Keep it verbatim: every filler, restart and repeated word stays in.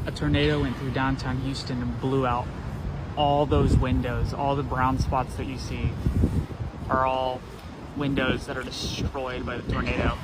A tornado went through downtown Houston and blew out all those windows. All the brown spots that you see are all windows that are destroyed by the tornado.